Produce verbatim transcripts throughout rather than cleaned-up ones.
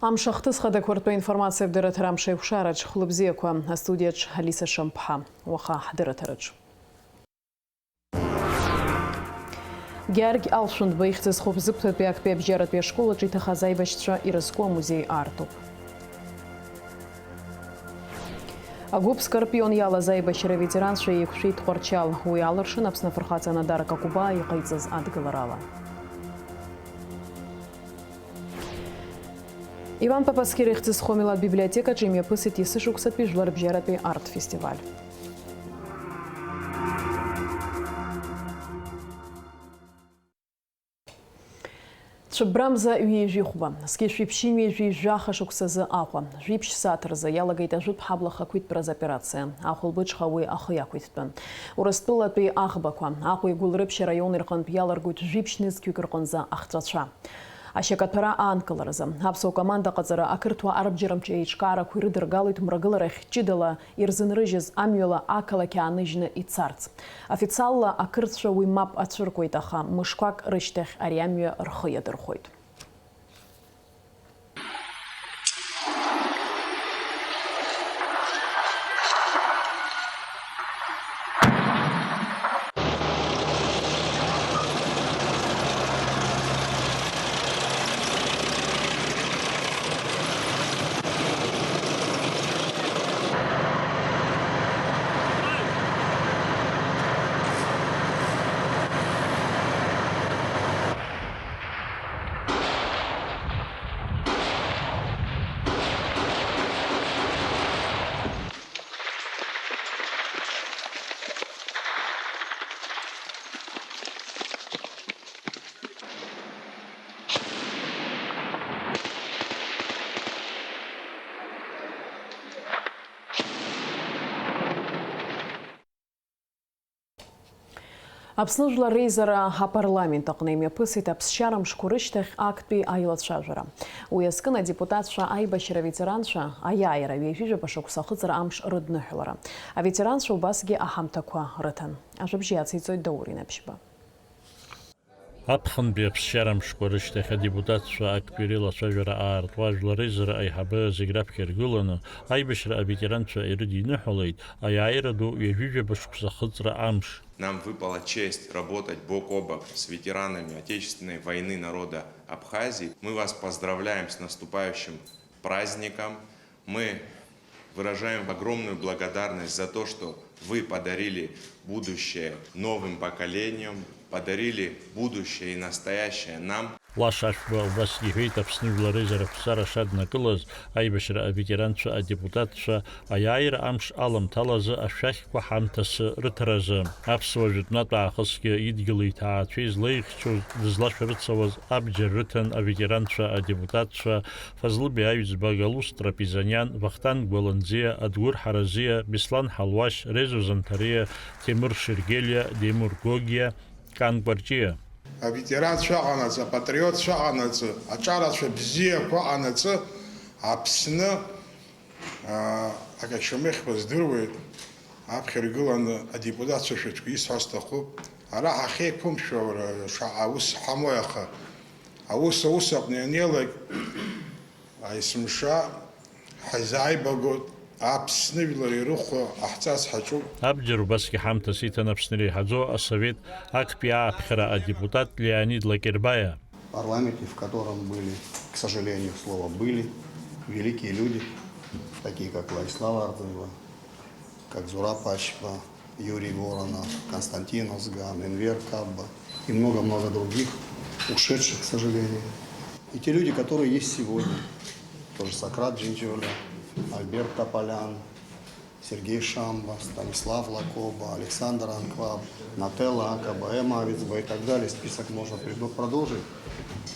Амш ахҭыс хадақәа ртәы аинформациа дырраҭара амш аиқәшараҿ хәлыбзиақәа, астудиаҿ Алиса Шамԥҳа. Уаха ҳдырраҭараҿ. Георги Алшәындба ихьӡ зху Бзыԥҭатәи актәи абжьаратәи ашкол аҿы иҭахаз аибашьцәа ирызку амузеи аартуп. Агәыԥ Скорпион иалаз аибашьра аветеранцәа еиқәшәеит Тҟәарчал. Уи алыршан Аԥсны Афырхаҵа Надар Какәыбаа иҟаиҵаз адгыларала. Иван Папасқьыр ихьӡ зху амилаҭ библиотекаҿы имҩаԥысит есышықәсатәи жәларбжьаратәи арт-фестиваль. Цәыббрамза ҩажәи хәба, зқьи жәшәи ԥшьынҩажәи жәаха шықәсазы Аҟәа, жәиԥшь сааҭ рзы иалагеит ажәытә ҳабла ахақәиҭтәразы аоперациа. Ахәылбыҽха уи ахы иақәиҭтәын. Урыстәылатәи аӷбақәа, Аҟәеи Гәылрыԥшь араиони рҟынтә иалыргоит жәиԥшь нызқьҩык рҟынӡа ахҵәацәа. Ашьакаҭәара аанкыларазы аԥсуа команда аҟаҵара ақырҭуа арбџьармҿы еиҿкаарақәа ирыдыргалоит мрагыларахь ҷыдала ирзынрыжьыз амҩала ақалақь ааныжьны ицарц. Официалла ақырҭцәа уи мап ацәыркуеит, аха мышқәак рышьҭахь ари амҩа рхы иадырхәоит. Аԥсны Жәлар Реизара апарламент аҟны имҩаԥысит аԥсшьара мшқәа рышьҭахь актәи аилацәажәара. Уи азкын адепутатцәа аибашьра аветеранцәа аиааира ҩажәижәаба шықәса ахыҵра амш рыдныҳәалара. Аветеранцәа убасгьы аҳамҭақәа рыҭан. Ажәабжь иациҵоит Даур Инаԥшьба. Аԥхынтәи аԥсшьара мшқәа рышьҭахь адепутатцәа актәи реилацәажәара аартуа Жәлар Реизара аиҳабы зегь раԥхьа иргыланы, аибашьра аветеранцәа ирыдиныҳәалеит аиааира ду ҩажәижәаба шықәса ахыҵра амш. Нам выпала честь работать бок о бок с ветеранами Отечественной войны народа Абхазии. Мы вас поздравляем с наступающим праздником. Мы выражаем огромную благодарность за то, что вы подарили будущее новым поколениям, подарили будущее и настоящее нам. Лаша Ашәба убасгьы иҳәеит, Аԥсны Жәлар Реизара ақәҵара шаднакылаз, аибашьра аветеранцәа адепутатцәа аиааира амш аламҭалазы ашәахьқәа ҳамҭасы рыҭаразы, аԥсуа жәытәнатә аахысгьы идгьыли иҭаацәеи злеихьчоз, дызлашәарыцауаз абџьар рыҭан аветеранцәа адепутатцәа Фазлыбеи Аҩӡба, Галус Трапизаниан, Вахтанг Гәаланӡиа, Адгәыр Ҳаразиа, Беслан Ҳалуашь, Резо Занҭариа, Ҭемыр Шергелиа, Демур Гогиа, Кан Кәарҷиа. Аветеранцәа аҟанаҵы, апатриотцәа аҟанаҵы, аҿарацәа бзиақәа аҟанаҵы, Аԥсны, аа, акачамыхьқәа здыруеит, аԥхьа иргыланы адепутатцәа шәыҭгәы исҳәо сҭахуп. Ара ҳахьеиқәымшәо, уара, шаҟа аус ҳамои, аха аус аус аҟны ианеилак, есымша ҳазааибагоит, Аԥсны жәлар ирыхәо ҟаҳҵарц ҳаҿуп. Абџьар убасгьы ҳамҭас иҭан Аԥсны иреиҳаӡоу асовет актәи ааԥхьара адепутат Леонид Лакербаиа. В парламенте, в котором были, к сожалению, слово «были», великие люди, такие как Владислав Ардзуева, как Зураб Ачба, Юрий Воронов, Константин Озган, Энвер Кабба и много-много других, ушедших, к сожалению. И те люди, которые есть сегодня, тоже Сократ Джинджоля, Альберт Тополян, Сергей Шамба, Станислав Лакоба, Александр Анкваб, Нателла Акаба, Эмма Авицба и так далее. Список можно придо-, продолжить.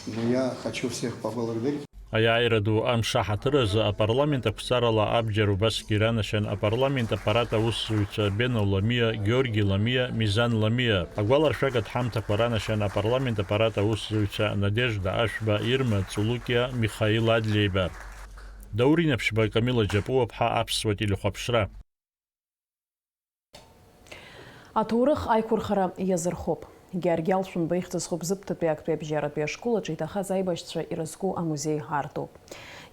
Но я хочу всех поблагодарить. Аиааира ду амш аҳаҭыр азы апарламент ақәҵарала абџьар убасгьы иранашьан апарламент аппарат аусзуҩцәа Бено Ламиа, Георги Ламиа, Мизан Ламиа. Агәаларшәагатә ҳамҭақәа ранашьан апарламент аппарат аусзуҩцәа Надежда Ашәба, Ирма Цулукиа, Михаил Адлеиба. Даур Инаԥшьба, Камила Џьапуаԥҳа, Аԥсуа телехәаԥшра. Аҭоурых аиқәырхара иазырхоуп. Георги Алшәымба ихьӡ зху Бзыԥҭатәи актәи абжьаратәи ашкол аҿы иҭахаз аибашьцәа ирызку амузеи артуп.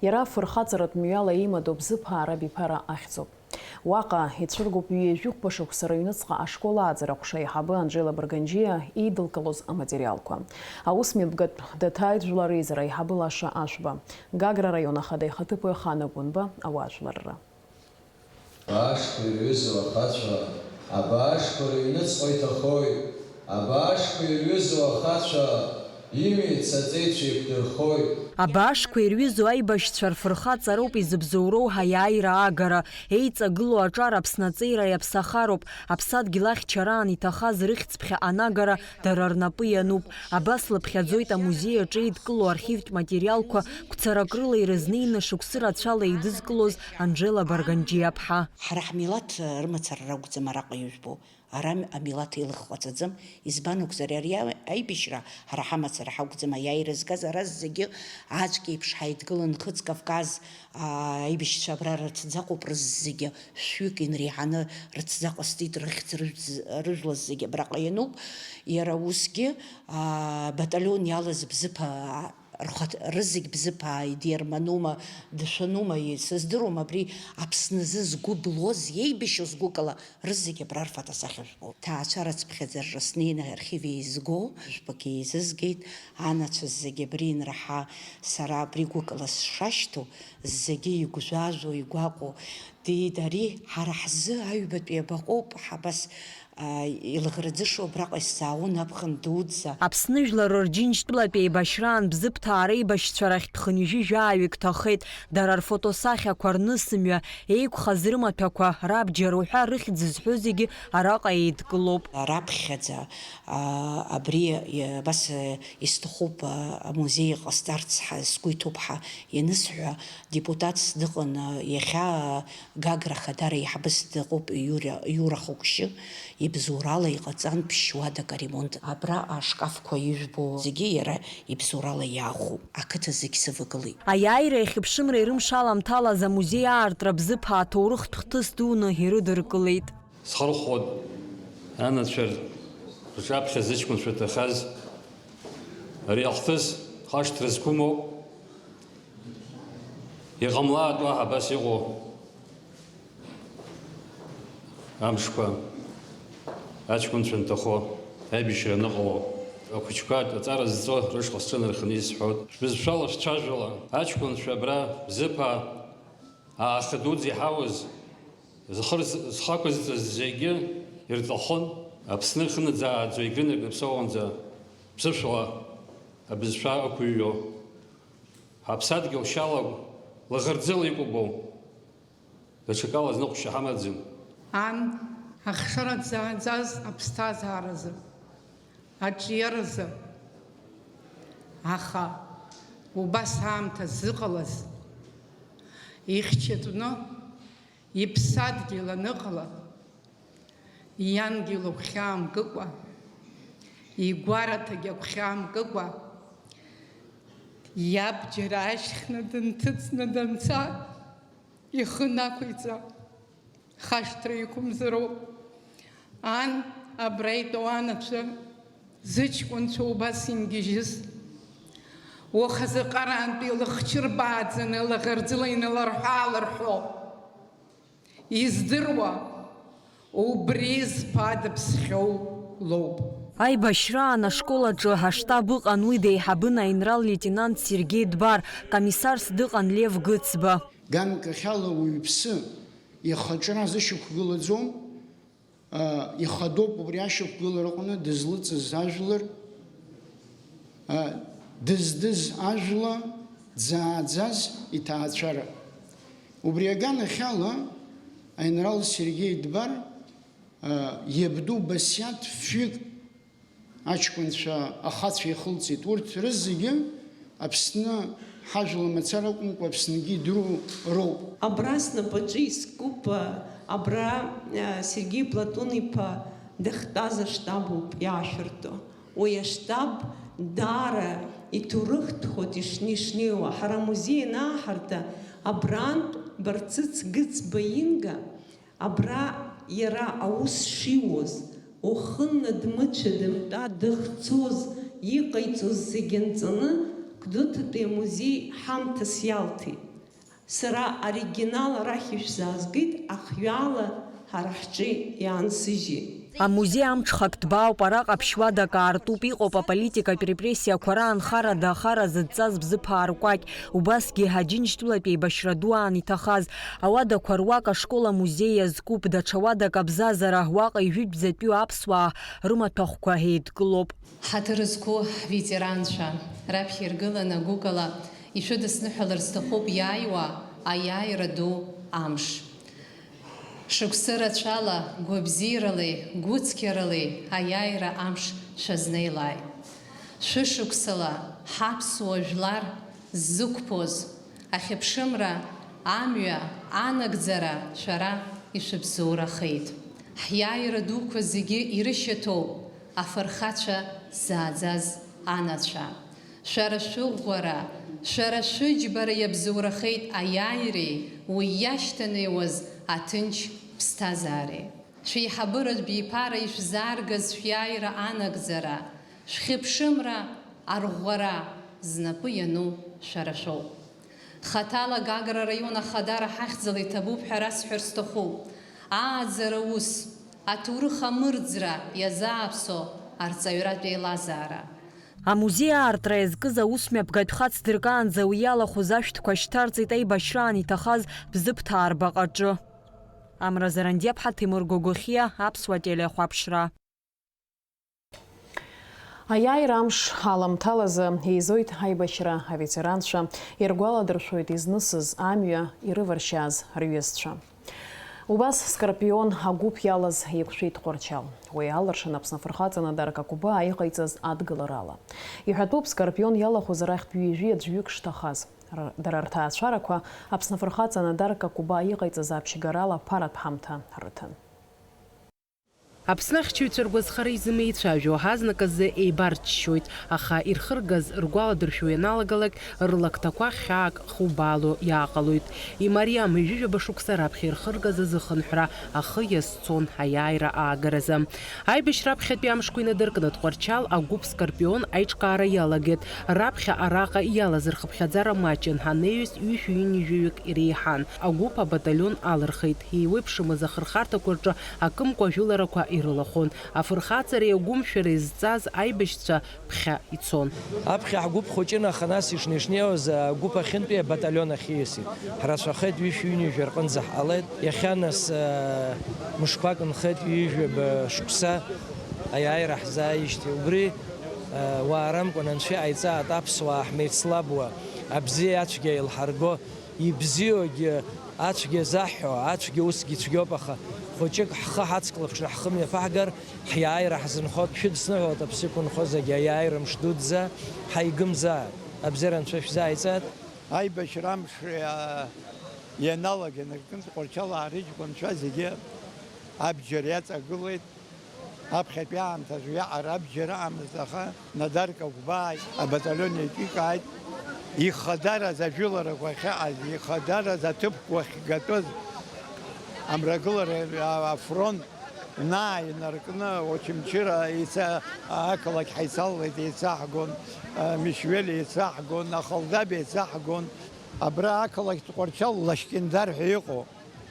Иара фырхаҵаратә мҩала имадоу Бзыԥаа рабиԥара ахьӡуп. Уаҟа ицәыргоуп ҩажәи хәба шықәса рыҩныҵҟа ашкол ааӡара ҟәша аиҳабы Анжела Барганџьиа еидылкылоз аматериалқәа. Аусмҩаԥгатә даҭааит Жәлар Реизара аиҳабы Лаша Ашәба, Гагра араион ахада ихаҭыԥуаҩ Хана Гәынба, ауаажәларра. Абаашқәа ирҩызоу ахацәа, абаашқәа рыҩныҵҟа иҭахоит, абаашқәа ирҩызоу ахацәа, имҩеи цаҵеицәа еиқәдырхоит. Абаашқәа ирҩызоу аибашьцәа рфырхаҵароуп изыбзоуроу ҳаиааира агара, еиҵагылоу аҿар Аԥсны аҵеира иаԥсахароуп, аԥсадгьыл ахьчараан иҭахаз рыхьӡ ԥхьаҟа анагара дара рнапы иануп. Абас лыԥхьаӡоит амузеи аҿы еидкылоу архивтә материалқәа, гәцарак рыла ирызнеины шықәсы рацәала еидызкылоз Анжела Барганџьиаԥҳа. Ҳара ҳмилаҭ рымацара ракәӡам араҟа ижәбо. Ара амилаҭ еилых ҟаҵаӡам. Избан акәзар, ари аибашьра ҳара ҳамацара ҳакәӡам, аиааира згаз ара зегьы аӡәк еиԥш ҳаидгылан, Нхыҵ Кавказ, аа, аибашьцәа абра рыҭӡаҟоуп рызегьы, шәҩык инреиҳаны рыҭӡа ҟасҵеит, рыхьӡ рыжәз-, рыжәлаз зегьы абраҟа иануп. Иара усгьы, аа, баталион иалаз Бзыԥа, рхаҭ-, рызегь Бзыԥаа идерманума, дышәанума, сыздыруам, абри Аԥсназы згәы блуаз, иеибашьуаз гәыкала рызегь абра рфотосахьа жәбоит. Ҭаацәара цыԥхьаӡа рра снеины архив еизго, жәбагьы еизызгеит, анацәа зегьы абри инраҳа, сара абри гәыкала сшашьҭоу, зегьы игәжәажәо, игәаҟуа, диит ари, ҳара ҳзы аҩбатәи абаҟоуп, ҳабас, а, илаӷырӡышо абраҟа исзаауан аԥхын дуӡӡа. Аԥсны жәлар рџьынџьтәылатә еибашьраан Бзыԥҭаа реибашьцәа рахьтә хынҩажәи жәаҩык ҭахеит, дара рфотосахьақәа, рнысымҩа, еиқәхаз рымаҭәақәа, рабџьар уҳәа рыхьӡ зҳәо зегьы араҟа еидкылоуп. Раԥхьаӡа, а, абри, а, абас, а, исҭахуп, а, амузеи ҟасҵарц ҳа, сгәы иҭоуп ҳәа ианысҳәа, депутатс дыҟан, а, иахьа, а, Гагра Ахадара еиҳабыс дыҟоуп Иура, Иура Хәыкшьы, ибзоурала иҟаҵан ԥшьуадак аремонт. Абра ашкафқәа ижәбо зегьы иара ибзоурала иаахәоуп. Ақыҭа зегь сывагылеит. Аиааира иахьыԥшымра ирымшаламҭалаз амузеи аартра Бзыԥаа ҭоурыхтә хҭыс дуны ирыдыркылеит. Схырхәоит анацәа рҿаԥхьа зыҷкәынцәа ҭахаз. Ари ахҭыс хашҭра зқәымоуп. Иҟамлааит уаҳа абас иҟоу амшқәа, аҷкәынцәа анҭахо, аибашьра аныҟало, ахәыҷқәа аҵара зҵо рышҟа сҿынарханы исҳәоит. Шәбызшәала, шәцәажәала, аҷкәынцәа абра Бзыԥаа, ааха дуӡӡа иҳауз, зхы рз-, зхы ақәызҵаз зегьы ирҵахон, Аԥсны ихынаӡааӡо егрынак иаԥсоуаанӡа ԥсышәала абызшәа ықәыҩуа. Ҳаԥсадгьыл шьала лаӷырӡыла икәабоу, даҽакала зныҟәшьа ҳамаӡам. Ан, ахшара дзааӡаз аԥсҭазааразы, аҿиаразы. Аха убас аамҭа зыҟалаз, ихьчатәны иԥсадгьыл аныҟала, иангьы лыгәхьаамкыкәа, игәараҭагь агәхьаамкыкәа, иабџьар аашьхны дынҭыҵны данца, ихы нақәиҵа, хашҭра иқәымзароуп. Ан, абра итәоу анацәа, зыҷкәынцәа убас ингьежьыз, уаха заҟарантәи лыхчы рбааӡаны лаӷырӡыла иналарҳәы-ааларҳәо. Издыруа, убри зԥа дыԥсхьоу лоуп. Аибашьраан ашкол аҿы аштаб ыҟан, уи деиҳабын аинрал-леитенант Сергеи Дбар, комиссарс дыҟан Лев Гыцба. Ганкахьала уаҩԥсы ихаҿра зышьақәгылаӡом, а, ихадоуп убри ашьақәгылараҟны дызлыҵыз ажәлар, а, дыздыз ажәла, дзааӡаз иҭаацәара. Убри аганахьала аинрал Сергеи Дбар, а, иабду Басиаҭ фҩык аҷкәынцәа ахацәа ихылҵит. Урҭ рызегьы Аԥсны ҳажәла мацара акәымкәа, Аԥсныгьы идыруа роуп. Абра снапаҿы искуп, абра, Сергеи Платон-иԥа дахьтәаз аштаб ауп иаашәырту. Уи аштаб даара иҭоурыхтәхоит ишни-, ишнеиуа. Ҳара амузеи анааҳарта, абрантә Барцыц Гыцба инга, абра иара аус шиуаз, Уахынла дмыцәа-дымтәа дыхцоз, иҟаиҵоз зегьы нҵаны, Гәдоуҭатәи амузеи ҳамҭас иалҭеит. Сара оригинал арахь ишәзаазгеит, ахҩала ҳара ҳҿы иаансыжьит. Амузеи амҽхак ҭбаауп, араҟа ԥшьуадак аартуп, иҟоуп аполитикатә репрессиақәа раан харада ахара зыдҵаз Бзыԥаа ркәакь, убасгьы Аџьынџьтәылатә еибашьра ду аан иҭахаз. Ауадақәа руак ашкол амузеи иазкуп, даҽа уадак абзазара, уаҟа ижәытәӡатәиу аԥсуаа рымаҭәахәқәа еидкылоуп. Ҳаҭыр зқәу ҳветеранцәа, раԥхьа иргыланы гәыкала ишәыдысныҳәалар сҭахуп иааиуа аиааира ду амш. Шықәсы рацәала, гәабзиаралеи, гәыцқьаралеи аиааира амш шәазнеилааит. Шәышықәсала ҳаԥсуа жәлар ззықәԥоз ахьыԥшымра амҩа анагӡара шәара ишәыбзоурахеит. Ҳиааира дуқәа зегьы ирышьаҭоуп афырхацәа ззааӡаз анацәа. Шәара шәыӷәӷәара, шәара шәыџьбара иабзоурахеит аиааиреи уи иашьҭанеиуаз аҭынч ԥсҭазаареи. Шәеиҳабыратә биԥара ишәзааргаз шәиааира анагӡара, шәхьыԥшымра арӷәӷәара знапы иану шәара шәоуп. Хаҭала Гагра араион ахадара ҳахьӡала иҭабуп ҳәа расҳәар сҭахуп. Ааӡара ус, аҭоурых амырӡра иазааԥсо арҵаҩратә еилазаара. Амузеи аартра иазкыз аусмҩаԥгатә хацдыркаанӡа уи иалахәыз ашәҭқәа шьҭарҵеит аибашьраан иҭахаз Бзыԥҭаа рбаҟаҿы. Амра Зарандиаԥҳа, Ҭемыр Гогохиа, Аԥсуа телехәаԥшра. Аиааира амш аламҭалазы еизоит аибашьра аветеранцәа, иргәаладыршәоит изнысыз амҩа, ирываршьааз рҩызцәа. Убас Скорпион агәыԥ иалаз еиқәшәеит Тҟәарчал. Уи алыршан Аԥсны афырхаҵа Надар Какубаа иҟаиҵаз адгыларала. Иҳәатәуп, Скорпион иалахәыз арахьтә ҩажәи аӡәҩык шҭахаз. Р-, дара рҭаацәарақәа Аԥсны афырхаҵа Надар Какубаа иҟаиҵаз аԥшьгарала ԥаратә ҳамҭа рыҭан. Аԥсны ахьчаҩцәа ргәазхара изымеицәажәо, азныказы еибарччоит, аха ирхыргаз ргәаладыршәо ианалагалак, рлакҭақәа хьаак хубаало иааҟалоит. Имариам ҩажәижәаба шықәса раԥхьа ирхыргаз азыхынҳәра ахы иазцон аиааира аагаразы. Аибашьра аԥхьатәи амшқәа инадыркны Тҟәарчал агәыԥ Скорпион аиҿкаара иалагеит. Раԥхьа араҟа иалаз рхыԥхьаӡара маҷын, анеҩс ҩышәи ҩынҩажәаҩык иреиҳан. Агәыԥ абаталион алырхит. Еиуеиԥшымыз ахырхарҭақәа рҿы акымкәа ажәыларақәа ирылахәын. Афырхаҵареи агәымшәареи зҵаз аибашьцәа ԥхьа ицон. Аԥхьа ҳгәыԥ хәыҷын, аха нас ишнеи-шнеиуаз агәыԥ ахьынтәи абаталион ахь ииасит. Ҳрацәахеит, ҩышәи ҩынҩажәи рҟынӡа ҳҟалеит. Иахьа нас, э, мышқәак нхеит, ҩажәаба шықәса аиааира ҳзааижьҭеи. Убри, э, уаарамкәан Анцәа иҟаиҵааит, аԥсуаа ҳмеицлабуа, абзиеи ацәгьеи еилҳарго, ибзиоугьы ацәгьа заҳҳәо, ацәгьа усгьы цәгьоуп, аха хәыҷык ҳхы ҳацклаԥшны ҳхы мҩаԥаҳгар, ҳиааира ҳзынхоит, шәыдсныҳәалоит аԥсы иқәынхо зегьы, аиааира мш дуӡӡа ҳаигымзааит, абзиара Анцәа шәзааиҵааит. Аибашьра амш, а, ианалага инаркны Тҟәарчал аарыжьқәа анцәа зегьы абџьар иаҵагылеит. Аԥхьатәи аамҭазы уиаҟара абџьар ыҟамызт, аха Надар Какәбаа абаталион еиҿикааит, ихадараз ажәыларақәа ахьыҟаз, ихадараз аҭыԥқәа ахьгатәыз, амрагылара, афронт нааинаркны, Очамчыра еица-, ақалақь ҳаицаллеит, еицаҳгон, Мишвели еицаҳгон, Ахалдаби еицаҳгон, абра ақалақь Тҟәарчал Лашькьындар ҳәа иҟоу.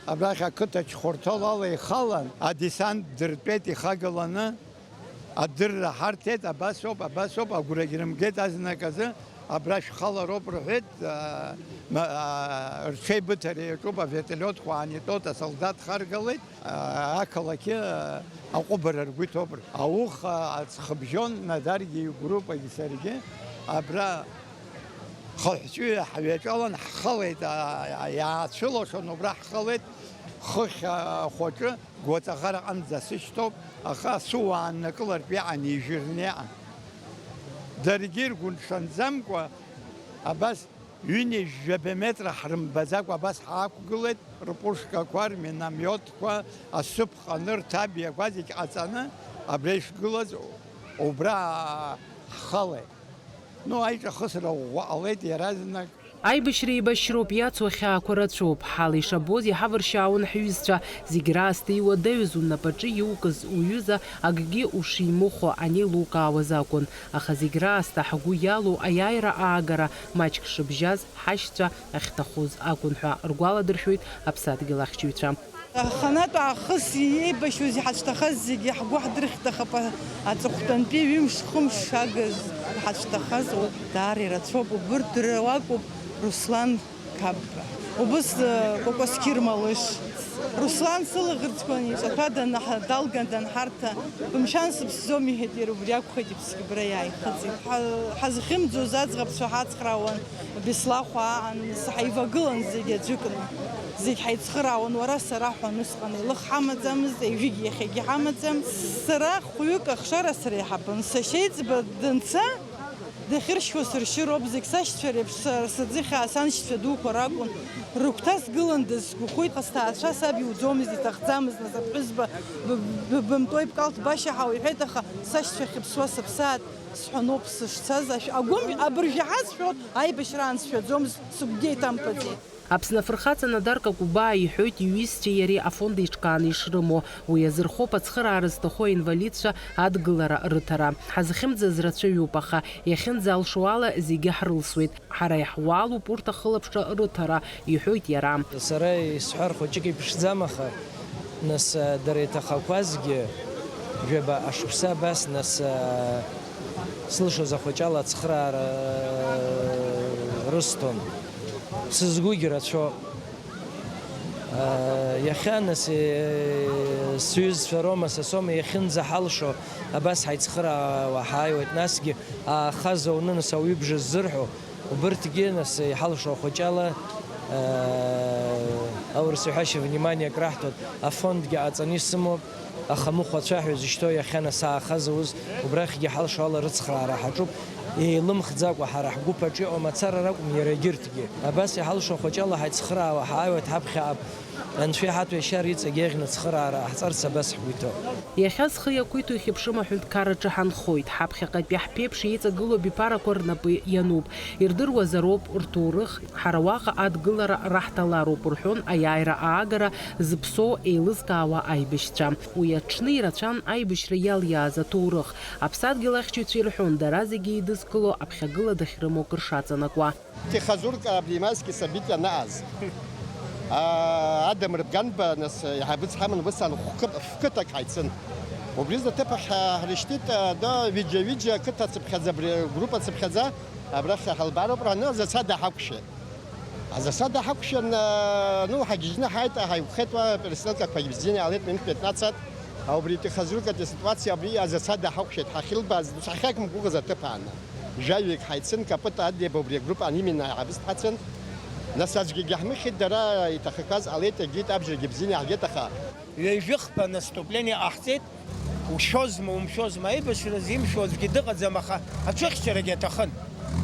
Абрахь ақыҭа Чхәырҭал ала ихалан, адесант дыртәеит ихагаланы, адырра ҳарҭеит, абасоуп, абасоуп, агәрагь рымгеит азныказы, абра шәхалароуп рҳәеит, а, ма-, а, рҽеибыҭара иаҿуп, авертолиотқәа аанитәоит, асолдаҭ харгалеит, а, ақалақьы, а, аҟәыбара ргәы иҭоуп. Ауха аҵхыбжьон Надаргьы игруппагьы саргьы абра Хыҳәҵәы ҳҩаҿалан ҳхылеит, а, а, иаацәылашон, убра ҳхылеит, хыхь, а, ахәаҿы гәаҵаӷара аҟынӡа сышьҭоуп, аха сыуааннакылартә иаан, ижәырны иаан. Даргьы иргәынҽанӡамкәа, абас ҩынҩажәаба метра ҳрымбаӡакәа абас ҳаақәгылеит, рпушкақәа, рминомиотқәа, асыԥҟаны, рҭабиақәа зегь ҟаҵаны, абра ишгылаз убра ҳхылеит. Ну, аиҿахысра ӷәӷәа ҟалеит иаразнак. Аибашьра еибашьроуп, иацу ахьаақәа рацәоуп. Ҳала ишабоз иҳавыршьаауан ҳҩызцәа. Зегь раасҭа иуадаҩыз, унапаҿы иукыз уҩыза акгьы ушимыхәо анеилукаауаз акәын. Аха зегь раасҭа ҳгәы иалоу аиааира аагара маҷк шыбжьаз ҳашьцәа ахьҭахоз акәын ҳәа ргәаладыршәоит аԥсадгьыл ахьчаҩцәа. Аханатә аахыс еибашьуаз, иҳацәҭахаз зегьы ҳгәы ҳдырхьҭахап, аҵыхәтәантәи ҩымш-хымш агыз иҳацәҭахаз. Даара ирацәоуп, убырҭ дара ракәуп, Руслан Қапба. Убыс, э, Кәакәасқьыр Малыш. Руслан сылаӷырӡқәа анеиҿаҭәа данаҳ-, далган данҳарҭа, бымшәан сыԥсӡом, иҳәеит иара, убри акәхеит иԥсгьы абра иааихыҵит. Ҳа-, ҳазхьымӡоз аӡӷабцәа ҳацхраауан, Беслахәаа аан, нас ҳаивагылан зегь аӡәыкны. Зегь ҳаицхыраауан, уара, сара ҳәа усҟан еилых ҳамаӡамызт, ҩажәигьы иахьагьы ҳамаӡам. Сара хәҩык ахшара среиҳабын, сашьеиҵба данца, дахьыршьуа сыршьыроуп, зегь сашьцәа реиԥш, сара сыӡыхь аасаншьцәа дуқәа ракәын. Рыгәҭа сгыландаз сгәахәит, аха сҭаацәа саб иуӡомызт, иҭахӡамызт, нас аԥҳәызба бымтәои бкалҭ башьа ҳауа иҳәеит, аха сашьцәа ахьыԥсуа сыԥсаат. Сҳәаноуп сышцаз, ашә-, агәым-, абыржәы иҳасҳәоит, аибашьраан сшәаӡомызт, сыгәгьы еиҭамтәаӡеит. Аԥсны афырхаҵа Надар Какәбаа иҳәоит, иҩызцәеи иареи афонд еиҿкааны ишрымоу. Уи азырхоуп ацхыраара зҭаху аинвалидцәа адгылара рыҭара. Ҳазхьымӡаз рацәаҩуп, аха иахьынӡалшо ала зегьы ҳрылсуеит. Ҳара иаҳуалуп урҭ ахылаԥшра рыҭара, иҳәоит иара. Сара исҳәар хәыҷык иԥшӡам, аха, нас, дара иҭахақәазгьы, жәаба ашықәса абас, нас, сылшоз ахәыҷала ацхыраара рысҭон. Сызгәгьы рацәоуп. Иахьа, нас, сҩызцәа роума, са соума, иахьынӡаҳалшо, абас ҳаицхыраауа ҳааиуеит, насгьы аахаза уны, нас, ауаҩыбжа ззырҳәо, Убырҭгьы, нас, иҳалшо ахәыҷала, э, аурыс иҳәашьа, внимание-к раҳҭоит, афондгьы ҟаҵаны исымоуп, аха мыхә ацәаҳәа изышьҭоу иахьа, нас, аахаза уз, убрахьгьы иҳалшо ала рыцхраара ҳаҿуп, еилымхӡакәа ҳара ҳгәыԥ аҿы иҟоу мацара ракәым, иара егьырҭгьы. Абас иҳалшо ахәыҷала ҳаицхыраауа ҳааиуеит ҳаԥхьаҟа. Анцәа иҳаҭәеи шьа иҵегь еиӷьны ацхыраара ҟаҳҵарц абас ҳгәы иҭоуп. Иахьа зхы иақәиҭу ихьыԥшым аҳәынҭқарраҿы ҳанхоит. Ҳаԥхьаҟатәи ҳԥеиԥш еиҵагылоу абиԥарақәа рнапы иануп. Ирдыруазароуп рҭоурых, ҳара уаҟа адгылара раҳҭалароуп, рҳәон аиааира аагара зыԥсоу еилызкаауа аибашьцәа. Уи аҽны ирацәан аибашьра иалиааз аҭоурых. Аԥсадгьыл ахьчаҩцәа ирҳәон, дара зегьы еидызкыло аԥхьагыла дахьрымоу акыр шаҵанакуа. Ихазурка абри Майски события анаҟаз, аа, Адамыр Бганба, нас, иҳабыц ҳаман, ус ан хәкы-, фқыҭак ҳаицын. Убри зны аҭыԥ ахь ҳа-, ҳрышьҭит, а, до ҩыџьа-ҩыџьа қыҭа цыԥхьаӡа, абри группа цыԥхьаӡа, абрахь ҳалбароуп, рҳәаны, азацәа даҳақәшәеит. Азацәа даҳақәшәан, а, ну, ҳагьежьны ҳааит, ҳаиқәхеит, уа перестрелкақәагьы бзианы иаалеит, минуҭ пятнадцать. А, убри ихазуркатәи аситуациа, абри азацәа даҳақәшәеит, ҳахьылбааз, ус ҳахьақәымгәыӷыз аҭыԥ ааны. Жәаҩык ҳаицын, Капыта Адлеиба убри агруппа анименно аҳабыс дҳацын. Нас аӡәгьы ҳмыхьит, дара иҭахақәаз ҟалеит, егьит, абџьаргьы бзианы иаҳгеит, аха. Ҩажәихԥа наступление ҟаҳҵеит, ушәозма, умшәозма, аибашьра зимшәо аӡәгьы дыҟаӡам, аха ацәыхьчарагьы аҭахын.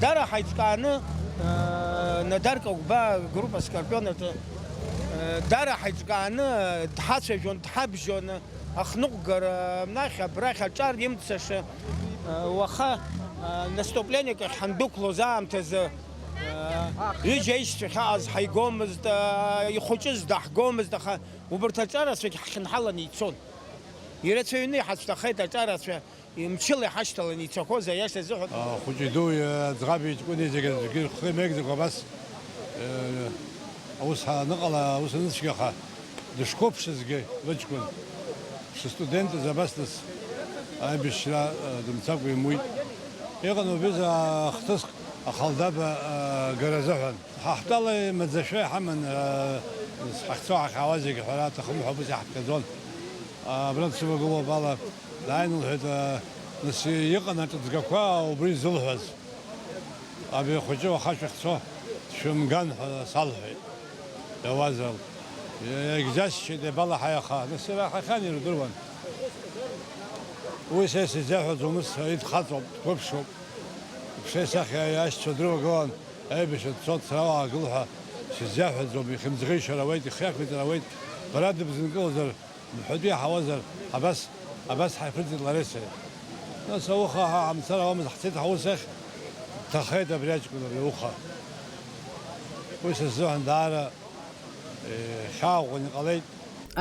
Дара ҳаиҿкааны, э, Надар Какәбаа агруппа Скорпион аҿы, э, дара ҳаиҿкааны дҳацәажәон, дҳабжьон. Ахныҟәгара, анахь, абрахь аҿар имцаша, уаха, наступлениак ахь ҳандәықәлоз аамҭазы, ҩыџьа аишьцәа ахьаҟаз ҳаигомызт, ихәыҷыз даҳгомызт, аха убарҭ аҿарацәагь ҳхьынҳаланы ицон. Ирацәаҩны иҳацәҭахеит аҿарацәа, мчыла иҳашьҭаланы ицақәоз, аиаша азыҳәан. Ахәыҷи-дуи, аӡӷаби ҷкәыни зегьы аӡәгьы рхы имеигӡакәа абас, э, аус аныҟала, аус аныцәгьаха, дышқәыԥшызгьы лыҷкәын, дшыстудентыз абас нас аибашьра, э, дымцакәа имуит. Иҟан убри ахҭыск ахалдаба, э, гара азыҳәан. Ҳа ҳтәала имаӡашәа иҳаман, э, ҳахьцо ҳахьаауа зегьы ҳәара аҭахым ҳәа убас иаҳԥхьаӡон. Абра дсывагылоуп ала, дааины лҳәеит, э, нас иҟан аҿыҵгақәа убри зылҳәаз. Абри ахәыҷы уаха шәахьцо, дшәымган ҳәа салҳәеит. Иауазар, иагьџьасшьеит, иабалаҳаи аха, нас ираҳахьан, ирдыруан. Уи са исзеиҳәаӡом, ус идхаҵоуп, дқәыԥшуп. Иԥшеи сахьа иашьцәа дрывагылан, аибашьра дцо, дцара уаагыл ҳәа сыззеиҳәаӡом, ихьымӡӷишьар ауеит, ихы иақәиҵар ауеит, бара дыбзынкылозар, Мҳәатәы иаҳауазар, абас, абас ҳаиԥырҵит лареи сареи. Нас ауха ҳа ҳамцар ауамызт, ҳцеит ҳаус ахь, дҭахеит абри аҷкәын, абри ауха. Уи са сзыҳәан даара, э, хьаа ӷәӷәаны иҟалеит.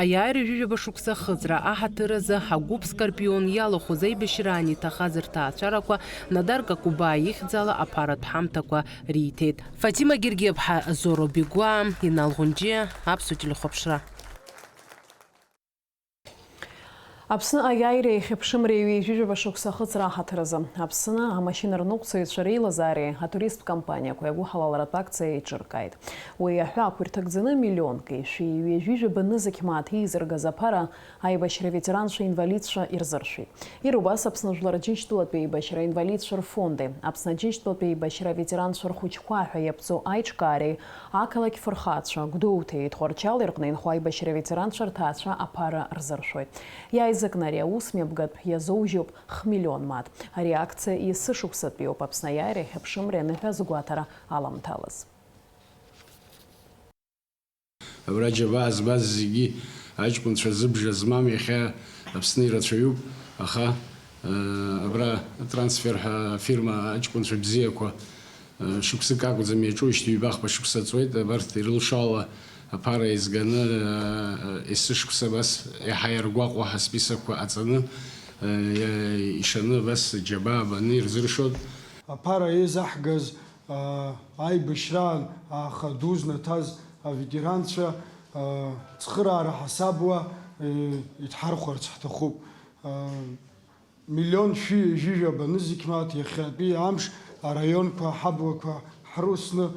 Аиааира ҩажәижәаба шықәса ахыҵра аҳаҭыр азы агәыԥ Скорпион иалахәыз аибашьраан иҭахаз рҭаацәарақәа Надар Какубаа ихьӡала аԥаратә ҳамҭақәа риҭеит. Фатима Гергиаԥҳа, Зоро Бигәаа, Инал Ӷәынџьиа, Аԥсуа телехәаԥшра. Аԥсны аиааира еихьыԥшымреи ҩажәижәаба шықәса ахыҵра аҳаҭыр азы Аԥсны амашьынарныҟәцаҩцәа реилазаареи атуристтә компаниақәеи агәыҳалалратә акциа еиҿыркааит. Уи аҳәаақәа ирҭагӡаны миллионки шәи ҩажәижәаба нызқь мааҭ еизыргаз аԥара аибашьра аветеранцәа инвалидцәа ирзыршәит. Иара убас Аԥсны Жәлар Џьынџьтәылатәи аибашьра инвалидцәа рфонди, Аԥсны Аџьынџьтәылатәи аибашьра аветеранцәа рхәыҷқәа ҳәа иаԥҵоу аиҿкаареи ақалақь фырхацәа, Гәдоуҭеи Тҟәарчали рҟны инхо аибашьра аветеранцәа рҭаацәа аԥара рзыршәоит. Иааизакны ари аус мҩаԥгатә иазоужьуп хмиллион мааҭ. Ари акциа есышықәсатәиуп Аԥсны аиааира еихьыԥшымреи аныҳәа азгәаҭара аламҭалаз. Абра џьабаа збаз зегьы аҷкәынцәа зыбжа змам иахьа Аԥсны ирацәаҩуп, аха, э, абра Трансфер ҳәа афирма аҷкәынцәа бзиақәа, э, шықәсык акәӡам иаҿуижьҭеи, ҩбахԥа шықәса ҵуеит, абарҭ ирылшо ала аԥара еизганы, э, есышықәса абас иаҳа иаргәаҟуа ҳасписақәа аҵаны, э, ишаны абас џьабаа баны ирзыршоит. Аԥара еизаҳгаз аа, аибашьраан ааха ду знаҭаз аветеранцәа, аа, цхыраара ҳасабуа, е, идҳархәарц ҳҭахуп. Аа, миллион шәи ҩажәижәаба нызқь мааҭ иахьатәи амш араионқәа ҳаблақәа ҳрусны,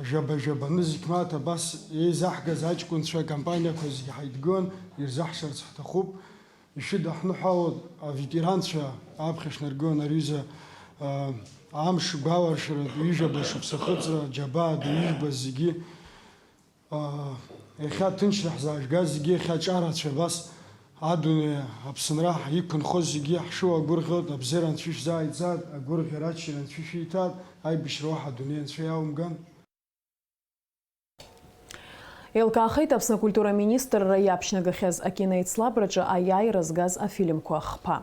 жәаба-жәаба нызқь мааҭ абас еизаҳгаз аҷкәынцәа акомпаниақәа зегьы ҳаидгылан ирзаҳшарц ҳҭахуп. Ишәыдаҳныҳәалоит аветеранцәа аԥхьа шәнаргылан, ари аҩыза, а, амш гәаларшәара ду ижәаба шықәса ахыҵра, џьабаа ду ижәбаз зегьы, а, иахьа ҭынчра ҳзаажәгаз зегьы, иахьа ҿарацәа абас адунеи аԥсынра иқәынхоз зегьы ҳшыуагәырӷьоит, абзиара Анцәа ишәзааигӡаз, агәырӷьара аччара Анцәа ишәиҭаз, аибашьра уаҳа адунеи Анцәа иалумган. Еилкаахеит Аԥсны акультура аминистрра иаԥшьнагахьаз акиноеицлабраҿы аиааира згаз афильмқәа хԥа.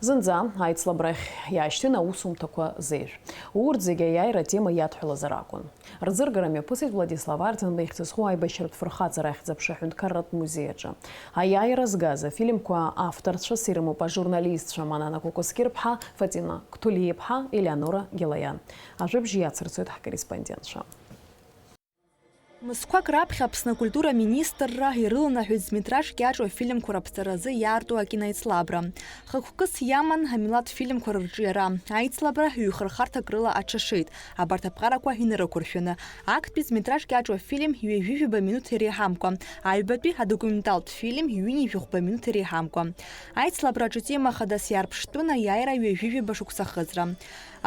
Зынӡа аицлабрахь иаашьҭын аусумҭақәа зеижә. Урҭ зегьы аиааира атема иадҳәалазар акәын. Рӡыргара мҩаԥысит Владислав Арденба ихьӡ зху аибашьратә фырхаҵара ахьӡ-аԥша аҳәынҭқарратә музеи аҿы. Аиааира згаз афильмқәа авторцәас ирымоуп ажурналистцәа Манана Кәакәасқьырԥҳа, Фатима Қәҭәлиаԥҳа, Елеонора Гьалаиан. Ажәабжь иацырҵоит ҳкорреспондентцәа. Мызқәак раԥхьа Аԥсны акультура аминистрра ирыланаҳәеит зметраж кьаҿу афильмқәа раԥҵаразы иаарту акиноеицлабра. Хықәкыс иаман амилаҭ фильмқәа рырҿиара. Аицлабра ҩ-хырхарҭак рыла аҽашеит, абарҭ аԥҟарақәа инарықәыршәаны. Актәи зметраж кьаҿу афильм ҩажәижәаба минуҭ иреиҳамкәа, аҩбатәи адокументалтә фильм ҩынҩажәихәба минуҭ иреиҳамкәа. Аицлабраҿы атема хадас иаарԥштәын аиааира ҩажәижәаба шықәса ахыҵра.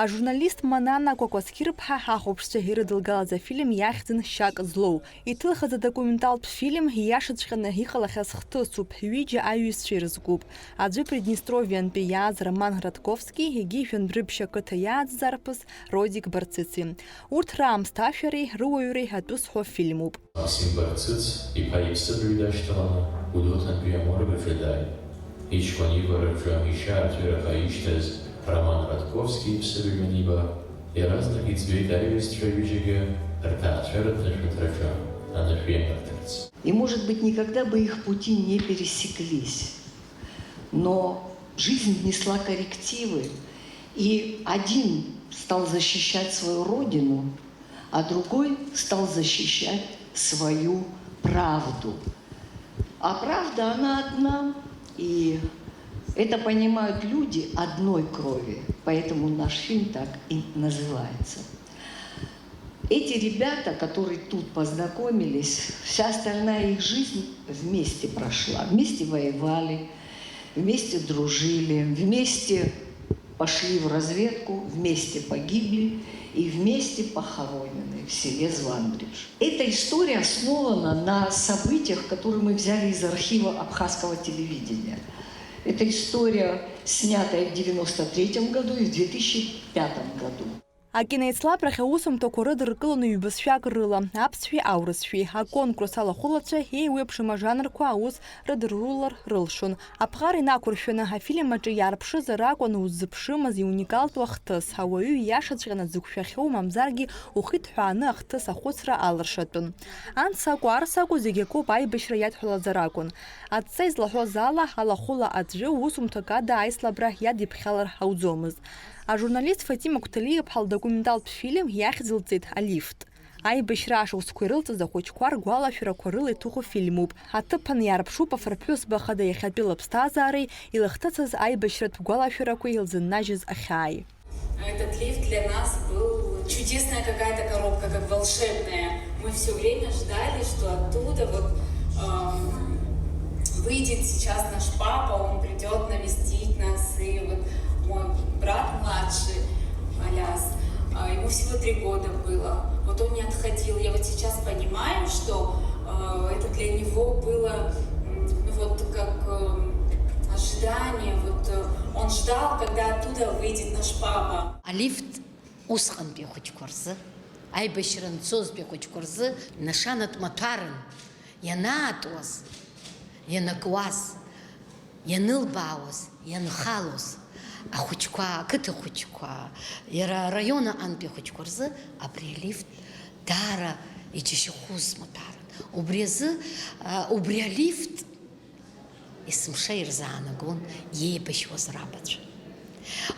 Ажурналист Манана Кәакәасқьырԥҳа ҳахәаԥшцәа ирыдылгалаз афильм иахьӡын Шьак злоу. Иҭылхыз адокументалтә фильм ииашаҵәҟьаны иҟалахьаз хҭысуп, ҩыџьа аиҩызцәа ирызкуп, аӡәы Приднестровиантәи иааз Роман Градковски, егьи Жәандрыԥшь ақыҭа иааӡаз арԥыс Родик Барцыци. Урҭ раамсҭашәареи рыуаҩреи атәы зҳәо фильмуп. Максим Барцыц иԥа иԥсыбаҩ дашьҭаланы Гәдоуҭантәи аморг аҿы дааит. Иҷкәын ивараҿы ишьаарҵәыраха ишьҭаз Роман Радковски иԥсыбаҩ аниба, иаразнак иӡбеит аиҩызцәа ҩыџьагьы рҭаацәаратә нышәынҭраҿы анышә ианырҭарц. И, может быть, никогда бы их пути не пересеклись. Но жизнь внесла коррективы, и один стал защищать свою родину, а другой стал защищать свою правду. А правда, она одна, и это понимают люди одной крови, поэтому наш фильм так и называется. Эти ребята, которые тут познакомились, вся остальная их жизнь вместе прошла. Вместе воевали, вместе дружили, вместе пошли в разведку, вместе погибли и вместе похоронены в селе Звандридж. Эта история основана на событиях, которые мы взяли из архива абхазского телевидения. Это история, снятая в девяносто третьем году и в две тысячи пятом году. Акиноеицлабрахь аусумҭақәа рыдыркылон ҩбызшәак рыла, аԥсшәеи аурысшәеи. Аконкурс алахәылацәа еиуеиԥшым ажанрқәа аус рыдырулар рылшон. Аԥҟара инақәыршәаны афильм аҿы иаарԥшызар акәын уззыԥшымыз иуникалтәу ахҭыс, ауаҩы ииашаҵәҟьаны дзықәшәахьоу мамзаргьы ухы иҭҳәааны ахҭыс ахәыцра алыршатәын. Анс акәу, арс акәу, зегь акоуп, аибашьра иадҳәалазар акәын. Адҵа излаҳәоз ала, алахәыла аӡәы усумҭак ада аицлабра иадиԥхьалар ауӡомызт. Ажурналист Фатима Гәҭалиаԥҳа лдокументалтә фильм иахьӡ лҵеит Алифт. Аибашьра ашықәсқәа ирылҵыз ахәыҷқәа ргәалашәарақәа рыла иҭыху фильмуп. Аҭыԥан иаарԥшуп афырԥҳәызба хада иахьатәи лыԥсҭазаареи, илыхҭыцыз аибашьратә гәалашәарақәеи илзыннажьыз ахьааи. Этот лифт для нас был чудесная какая-то коробка, как волшебная. Мы всё время ждали, что оттуда вот, эм, выйдет сейчас наш папа, он придёт навестить нас. И вот мой брат младший, Аляс, а, ему всего три года было. Вот он не отходил. Я вот сейчас понимаю, что, э, это для него было, м, ну вот как, эм, ожидание. Вот, э, он ждал, когда оттуда выйдет наш папа. Алифт усҟантәи ахәыҷқәа рзы, аибашьра анцозтәи ахәыҷқәа рзы нашанатә маҭәарын ианаатуаз, ианакуаз, ианылбаауаз, ианхалоз, ахәыҷқәа, ақыҭа хәыҷқәа, иара араион аҟынтәи ахәыҷқәа рзы абри алифт даара иџьашьахәыз маҭәарын. Убри азы, а, убри алифт есымша ирзаанагон иеибашьуаз рабацәа.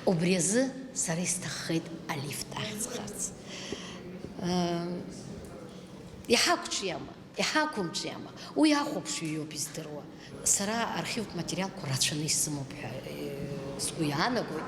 Убри азы сара исҭаххеит алифт ахьӡ харц. Ыы, иҳақәҿиама, иҳақәымҿиама, уи ахәаԥшҩы иоуп издыруа. Сара архивтә материалқәа рацәаны исымоуп ҳәа, ыы, сгәы иаанагоит.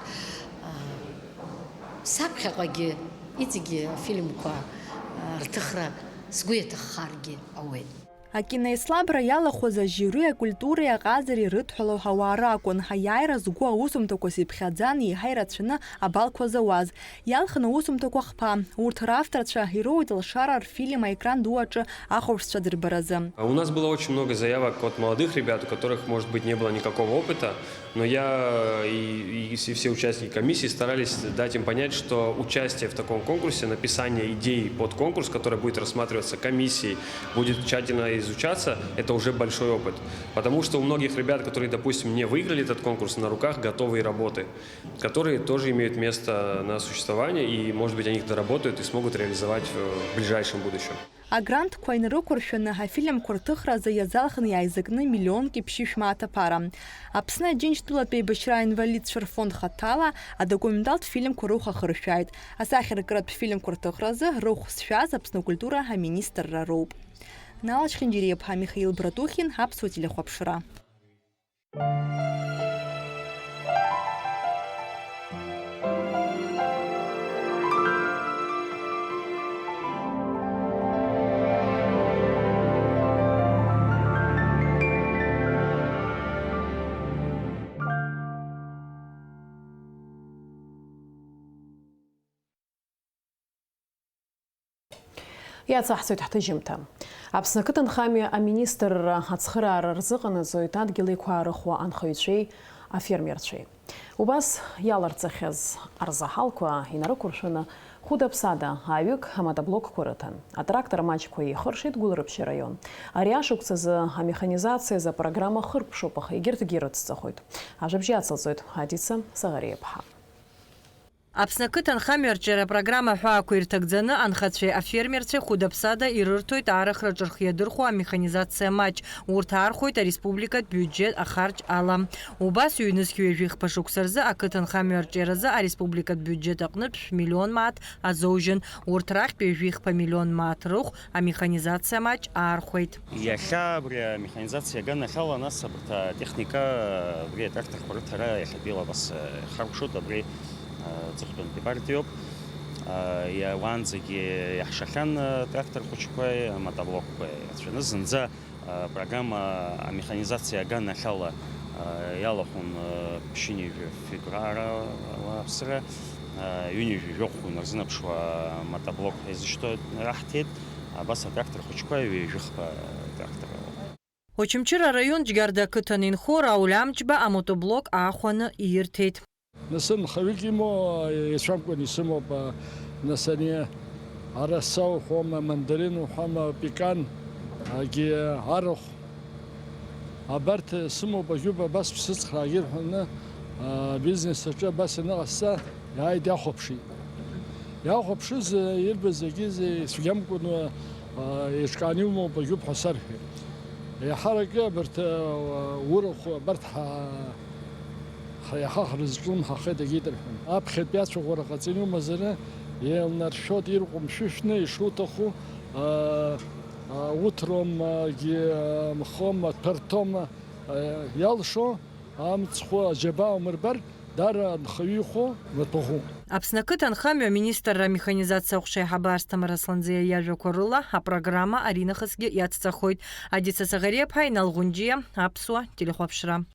Ыы, саԥхьаҟагьы иҵегьы афильмқәа, ыы, рҭыхра сгәы иаҭаххаргьы ауеит. Акиноеицлабра иалахәыз ажьиуреи акультуреи аҟазареи рыдҳәалоу ауаа ракәын, аиааира згәу аусумҭақәа сиԥхьаӡан, еиҳа ирацәаны абалқәа зауаз. Иалхын аусумҭақәа хԥа. Урҭ равторцәа ироуеит алшара рфильм аекран ду аҿы ахәаԥшцәа дырбаразы. У нас было очень много заявок от молодых ребят, у которых, может быть, не было никакого опыта. Но я и, и все, все участники комиссии старались дать им понять, что участие в таком конкурсе, написание идей под конкурс, который будет рассматриваться комиссией, будет тщательно изучаться, это уже большой опыт. Потому что у многих ребят, которые, допустим, не выиграли этот конкурс, на руках готовые работы, которые тоже имеют место на существование, и, может быть, они их доработают и смогут реализовать в ближайшем будущем. Агрантқәа инарықәыршәаны афильмқәа рҭыхразы иазалхны иааизакны миллионки ԥшьышә мааҭ аԥара. Аԥсны Аџьынџьтәылатә еибашьра аинвалидцәа рфонд хаҭала адокументалтә фильмқәа рыхә ахыршәааит. Асахьаркыратә фильмқәа рҭыхразы рыхә зшәаз Аԥсны акультура аминистрра роуп. Нала Чхинџьириаԥҳа, Михаил Братухин, Аԥсуа телехәаԥшра. Иацаҳҵоит ҳҭыжьымҭа. Аԥсны ақыҭанхамҩа аминистрра ацхыраара рзыҟанаҵоит адгьыл еиқәаарыхуа анхаҩцәеи афермерцәеи. Убас иаларҵахьаз арзаҳалқәа инарықәыршәаны хәыда-ԥсада ааҩык амотоблокқәа рыҭан. Атрактор маҷқәа еихыршеит Гәылрыԥшь араион. Ари ашықәсазы амеханизациазы апрограмма хыркәшоуп, аха егьырҭгьы ирыцҵахоит. Ажәабжь ацылҵоит Адица Саӷариаԥҳа. Аԥсны ақыҭанхамҩа арҿиара апрограмма аҳәаақәа ирҭагӡаны анхацәеи афермерцәеи хәыда-ԥсада ирырҭоит аарыхраҿы рхы иадырхәо амеханизациа маҷ. Урҭ аархәоит ареспубликатә биуџьет ахарџь ала. Убас ҩнызқь ҩажәихԥа шықәса рзы ақыҭанхамҩа арҿиаразы ареспубликатә биуџьет аҟнытә шә-миллион мааҭ азоужьын. Урҭ рахьтә ҩажәихԥа миллион мааҭ рыхә амеханизациа маҷ аархәеит. Иахьа абри амеханизациа аганахьала, нас абарҭ атехника, абри атракторқәа рыҭара иахьатәи лабас, э, ихаркәшоит, абри, э, аҵыхәтәантәи партиоуп. Э, иа-, уаанӡагьы иаҳшахьан, э, трактор хәыҷқәеи амотоблокқәеи рацәаны. Зынӡа, э, программа амеханизациа аганахьала, э, иалахәын, э, ԥшьынҩажәа февраль ауааԥсыра, э, ҩынҩажәа жәохә унарзынаԥшуа мотоблок ҳәа изышьҭоу раҳҭеит. Абас атрактор хәыҷқәа ҩажәихԥа трактор ауп. Очамчыра араион Џьгьарда ақыҭан инхо Рауль Амҷба амотоблок аахәаны иирҭеит. Нас нхаҩык имоу, еицәамкәан исымоуп, а, Нас ани араса уҳәома, мандарин уҳәома, пекан, агьи арахә. Абарҭ сымоуп, ажәуп, абас ԥсыцхраагьы рҳәаны, а, бизнес аҿы абас аныҟасҵа, иааит, иахәаԥшит. Иахәаԥшыз, ирбаз зегьы ицәгьамкәаны, а, еиҿкааны иумоуп, ажәуп ҳәа сарҳәеит. Еиҳаракы абарҭ, а, урахә, абарҭ ҳа-, ҳа-, иаҳа ҳрызҿлымҳахеит, агьеит рҳәон. Аԥхьатәи ацәаӷәара ҟаҵаны иумазар, еилнаршәоит, ирҟәымшәышәны ишуҭаху, а, а, уҭрома, агьи, а, мхома, ҭәарҭома, а, иалшо амцхәы аџьабаа умырбар, даара анхаҩы ихәо маҭәахәуп. Аԥсны ақыҭанхамҩа аминистрра амеханизациа аҟәша аиҳабы Асҭамыр Асланӡиа иажәақәа рыла, апрограмма аринахысгьы иацҵахоит. Адица Саӷариаԥҳа, Инал Ӷәынџьиа, Аԥсуа телехәаԥшра.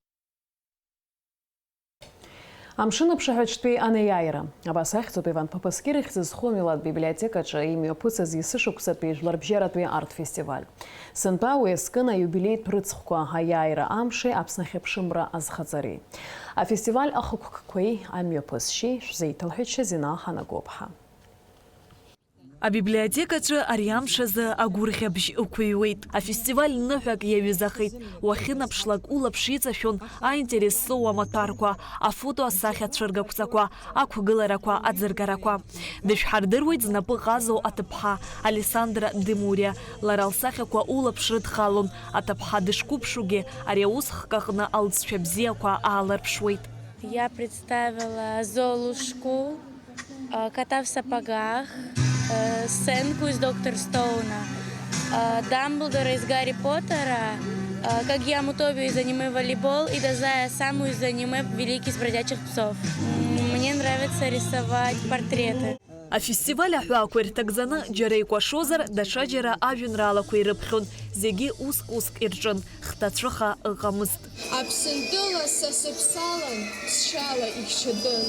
Амшын аԥшаҳәаҿтәи анеиааира. Абас ахьӡуп Иван Ԥаԥаскьыр ихьӡ зху амилаҭ библиотекаҿы имҩаԥысыз есышықәсатәи жәларбжьаратәи арт-фестиваль. Сынтәа уи азкын аиубилеитә рыцхәқәа, аиааира амши Аԥсны ахьыԥшымра азхаҵареи. Афестиваль ахықәкқәеи амҩаԥысшьеи шәзеиҭалҳәеит Шьазина Ҳанагоԥҳа. Абиблиотекаҿы ари амш азы агәырӷьабжь ықәыҩуеит. Афестиваль ныҳәак иаҩызахеит. Уахьынаԥшлак улаԥш иҵашәон аинтерес зҵоу амаҭәарқәа, афото асахьа цәыргақәҵақәа, ақәгыларақәа, аӡыргарақәа. Дышәҳардыруеит знапы ҟазоу аҭыԥҳа Алессандра Демуриа. Лара лсахьақәа улаԥш рыдхалон. Аҭыԥҳа дышқәыԥшугьы, ари аус хкы аҟны алҵшәа бзиақәа ааларԥшуеит. Я представила Золушку, э, кота в сапогах, э, сценку из Доктор Стоуна, э, Дамблдора из Гарри Поттера, э, Кагьяму Тобио из аниме «Волейбол» и Дазая Осаму из аниме «Великий из бродячих псов». М, мне нравится рисовать портреты. Афестиваль аҳәаақәа ирҭагӡаны џьара икәашозар, даҽаџьара ажәеинраалақәа ирыԥхьон, зегьы уск-уск ирҿын, хҭацәыха ыҟамызт. Аԥсынтәыла са сыԥсалан, сшьала ихьчатәын.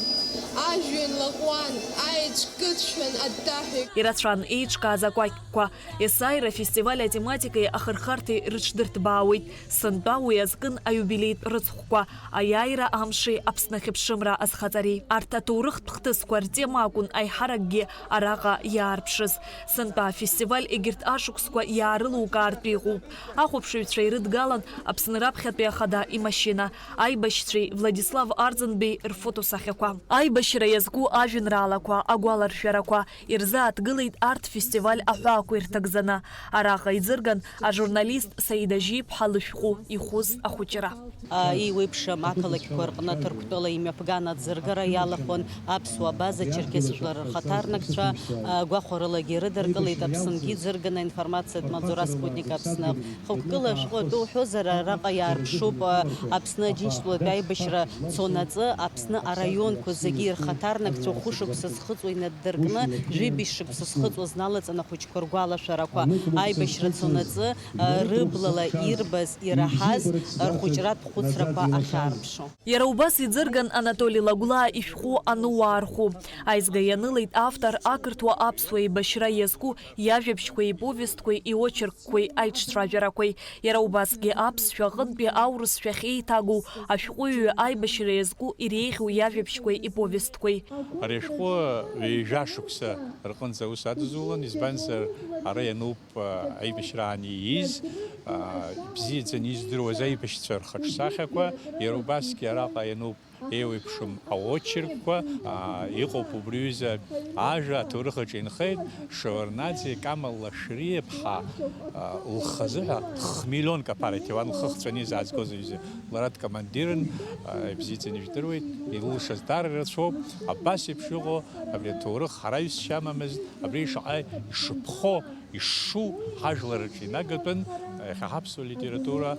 Ажәҩан лаҟәуан, аеҵә кыдшәан аттаҳәа. Ирацәан еиҿкааз акәакьқәа. Есааира афестиваль атематикеи ахырхарҭеи рыҽдырҭбаауеит. Сынтәа уи азкын аиубилеитә рыцхәқәа, аиааира амши Аԥсны ахьыԥшымра азхаҵареи. Арҭ аҭоурыхтә хҭысқәа ртема акәын аиҳаракгьы араҟа иаарԥшыз. Сынтәа афестиваль егьырҭ ашықәсқәа иаарылукаартә иҟоуп. Ахәаԥшыҩцәа ирыдгалан Аԥсны раԥхьатәи ахада имашьына. Аибашьцәеи Владислав Арӡынбеи рфотосахьақәа. Аибашьра иазку ажәеинраалақәа, агәаларшәарақәа ирзааҭгылеит арҭ фестиваль аҳәаақәа ирҭагӡаны. Араҟа иӡырган ажурналист Саида Жьиԥҳа лышәҟәы ихәыз ахәыҷра. Еиуеиԥшым ақалақьқәа рҟны Ҭырқәтәыла имҩаԥган аӡыргара иалахәын аԥсуа база Черкес жәлар рхаҭарнакцәа, гәахәарылагьы ирыдыркылеит Аԥсынгьы иӡырганы аинформациатә маҵзура Спутник Аԥсны. Хықәкыла ашәҟәы атәы уҳәозар, араҟа иаарԥшуп Аԥсны Аџьынџьтәылатәи аибашьра цонаҵы Аԥсны араионқәа зегьы ирхаҭарнакцәа хәышықәса зхыҵуа инаддыркны, жәибжь шықәса зхыҵуаз налаҵаны ахәыҷқәа ргәалашәарақәа, аибашьра цонаҵы рыблала ирбаз, ираҳаз рхәыҷратә хәыцрақәа ахьаарԥшу. Иара убас иӡырган Анатоли Лагәлаа ишәҟәы Ануаа рхәы. Аизга ианылеит автор ақырҭуа-аԥсуа еибашьра иазку иажәабжьқәеи иповестқәеи иочеркқәеи аиҿцәажәарақәеи. Иара убасгьы аԥсшәа аҟынтәи аурысшәахь еиҭагоу ашәҟәыҩҩы аибашьра иазку иреиӷьу иажәабжьқәеи иповестқәеи. Ари ашәҟәы ҩажәа шықәса рҟынӡа аус адызулон, избанзар, ара иануп аибашьраан ииз, ибзиаӡаны издыруаз аибашьцәа рхаҿсахьақәа, иара убасгьы араҟа иануп еиуеиԥшым аочеркқәа, иҟоуп убри ҩыза ажәа аҭоурых аҿы инхеит, Шеварднаӡе Камал Лашәриаԥҳа лхазы ҳәа хмелионк аԥара иҭиуан, лхы хҵәаны изаазгоз аҩыза. Лара дкомандирын, ибзиаӡаны ижәдыруеит, илылшаз даара ирацәоуп, абас еиԥш иҟоу абри аҭоурых ҳара ҩсшьа амамызт, абри шаҟа ишыԥхо, ишшу ҳажәлар рҿы инагатәын, иахьа ҳаԥсуа литература,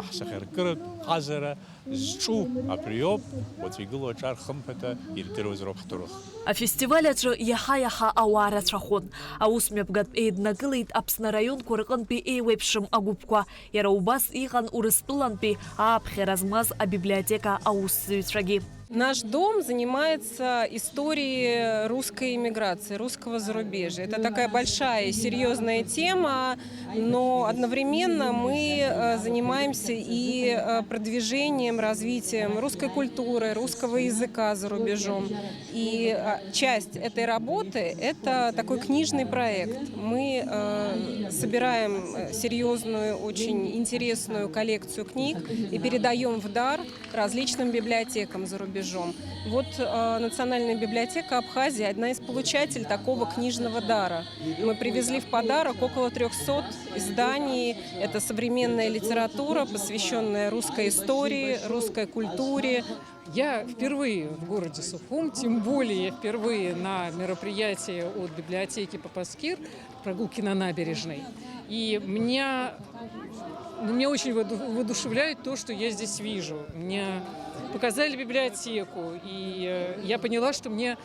ҳсахьаркыратә ҟазара зҿу абриоуп, уаҵәы игылоу аҿар хымԥада ирдыруазароуп ҳҭоурых. Афестиваль аҿы иаҳа-иаҳа ауаа рацәахон. Аус мҩаԥгатә еиднакылеит Аԥсны араионқәа рҟынтәи еиуеиԥшым агәыԥқәа. Иара убас иҟан Урыстәылантәи ааԥхьара змаз абиблиотека аусзуҩцәагьы. Наш дом занимается историей русской эмиграции, русского зарубежья. Это такая большая и серьёзная тема, но одновременно мы э, занимаемся и э, продвижением, развитием русской культуры, русского языка за рубежом. И э, часть этой работы — это такой книжный проект. Мы э, собираем э, серьёзную, очень интересную коллекцию книг и передаём в дар различным библиотекам за рубежом. Вот э, Национальная библиотека Абхазии — одна из получателей такого книжного дара. Мы привезли в подарок около трёхсот изданий. Это современная литература, посвящённая русской истории, русской культуре. Я впервые в городе Сухум, тем более я впервые на мероприятии от библиотеки Папаскир, прогулки на набережной. И меня, ну, меня очень вооду- воодушевляет то, что я здесь вижу. Мне показали библиотеку, и э, я поняла, что мне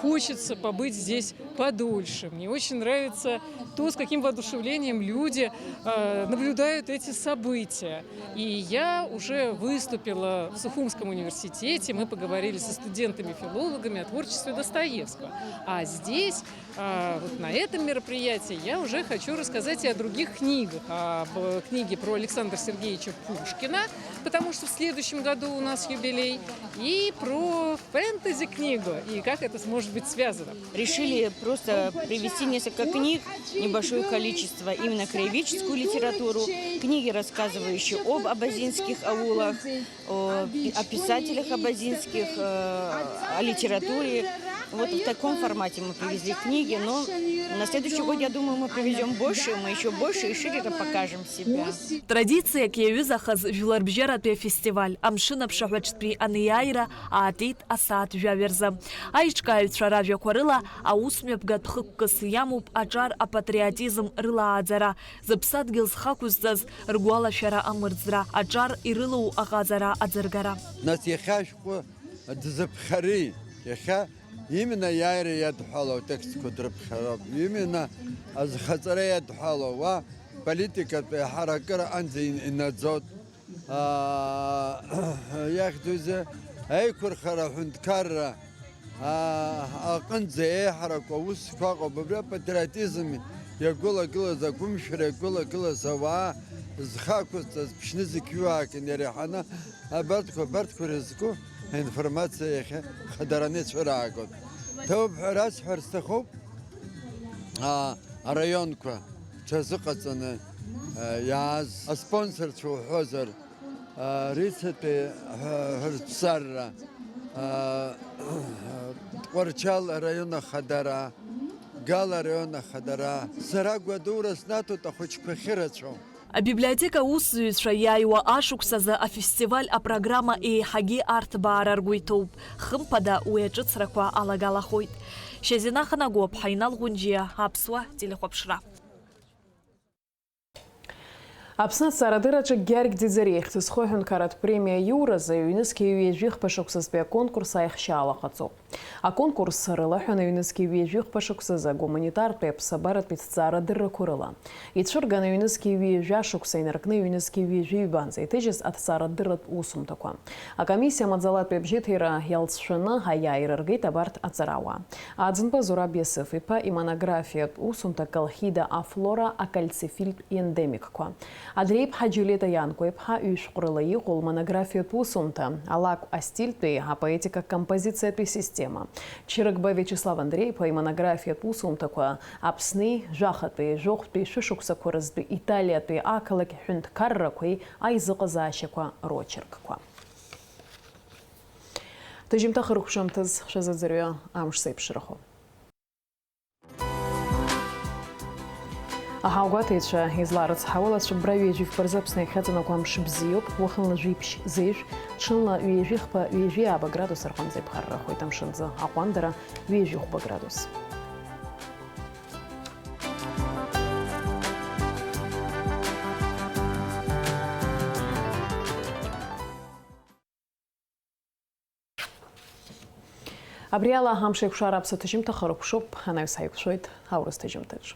хочется побыть здесь подольше. Мне очень нравится то, с каким воодушевлением люди э, наблюдают эти события. И я уже выступила в Сухумском университете, мы поговорили со студентами-филологами о творчестве Достоевского. А здесь, а, вот на этом мероприятии, я уже хочу рассказать и о других книгах. Об э, книге про Александра Сергеевича Пушкина, потому что в следующем году у нас юбилей, и про фэнтези-книгу, и как это может быть связано. Решили просто привезти несколько книг, небольшое количество, именно краеведческую литературу, книги, рассказывающие об абазинских аулах, о, пи- о писателях абазинских, э, о литературе. Вот в таком формате мы привезли книги, но на следующий год, я думаю, мы привезем больше, мы еще больше и шире это покажем себя. Традициак иаҩызахаз жәларбжьаратәи афестиваль, амшын аԥшаҳәаҿтәи анеиааира аатит асааҭ жәаҩа рзы. Аиҿкааҩцәа ражәақәа рыла, аус мҩаԥгатә хықәкыс иамоуп аҿар апатриотизм рылааӡара, зыԥсадгьыл зхақәызҵаз ргәалашәара амырӡра, аҿар ирылоу аҟазара аӡыргара. Нас иахьа ашәҟәы дзыԥхьари? Иахьа именно аиааира иадҳәалоу атекстқәа дрыԥхьароуп. Именно азхаҵара иадҳәалоу, уа политикатә еиҳаракыра анӡа ин- инаӡоит. Аа, иахьӡузеи, аиқәырхара аҳәынҭқарра, аа, аҟынӡа еиҳараку аусқәа ыҟоуп. Абри апатриотизм иагәылагылаз, агәымшәара иагәылагылаз ауаа зхы ақәызҵаз ԥшьны зықьҩу аакын иреиҳаны абарҭқәа, абарҭқәа ирызку аинформациа иахьа хадараны ицәыраагоит. Ҭоуп ҳәа расҳәар сҭахуп. Аа, араионқәа рҽазыҟаҵаны, аа, иааз аспонсорцәа уҳәозар, аа, Рицатәи ҳәа-, ҳәырԥсарра, аа, Тҟәарчал араион ахадара, Гал араион ахадара. Сара гәадура снаҭоит ахәыҷқәа ахьырацәоу. Абиблиотека аусзуҩцәа иааиуа ашықәсазы афестиваль апрограмма еиҳагьы арҭбаара ргәы иҭоуп. Хымԥада, уи аҿыцрақәа алагалахоит. Шьазина Ханагәаԥҳа, Инал Ӷәынџьиа, Аԥсуа телехәаԥшра. Аԥсны аҭҵаарадырраҿы Гьаргь Ӡиӡариа ихьӡ зху аҳәынҭқарратә премиа аиуразы ҩнызқьи ҩажәи хԥа шықәсазтәи аконкурс аихшьаала ҟаҵоуп. Аконкурс рылаҳәаны ҩнызқьи ҩажәи хԥа шықәсазы агуманитартәи аԥсабаратәи ҭҵаарадыррақәа рыла ицәырганы ҩнызқьи ҩажәа шықәса инаркны ҩнызқьи ҩажәи ҩбанӡа иҭыжьыз аҭҵаарадырратә усумҭақәа. Акомиссиа маӡалатәи абжьыҭира иалҵшәаны аиааира ргеит абарҭ аҵарауаа. Аӡынба Зураб Иасыф-иԥа имонографиатә усумҭа Колхида афлора акальцифильтә ендемикқәа. Адреиԥҳа Џьулиета Ианкәа-иԥҳа ҩ-шәҟәрыла иҟоу лмонографиатә усумҭа, алакә астильтәи апоетикатә композициатәи система. Чырыгба Виачеслав Андреи-иԥа имонографиатә усумҭақәа Аԥсни, жәахатәи, жәохәтәи шәышықәсақәа рзтәи Италиатәи ақалақь ҳәынҭқаррақәеи аизыҟазаашьақәа рочеркқәа. Ҭыжьымҭа хыркәшамҭаз шәазыӡырҩы амш зеиԥшрахо. Аҳауагәаҭеицәа, изларыцҳауала, цәыббра ҩажәи фба рзы Аԥсны иахьаҵанакуа амш бзиоуп, уахынла жәиԥшь зеижә, ҽынла ҩажәи хԥа, ҩажәи ааба градус рҟынӡа иԥхаррахоит, амшынӡы аҟәандара ҩажәи хәба градус. Абри ала амш еиқәшара аԥсаҭыжьымҭа хыркәшоуп, анаҩс ҳаиқәшәоит аурыс ҭыжьымҭаҿ.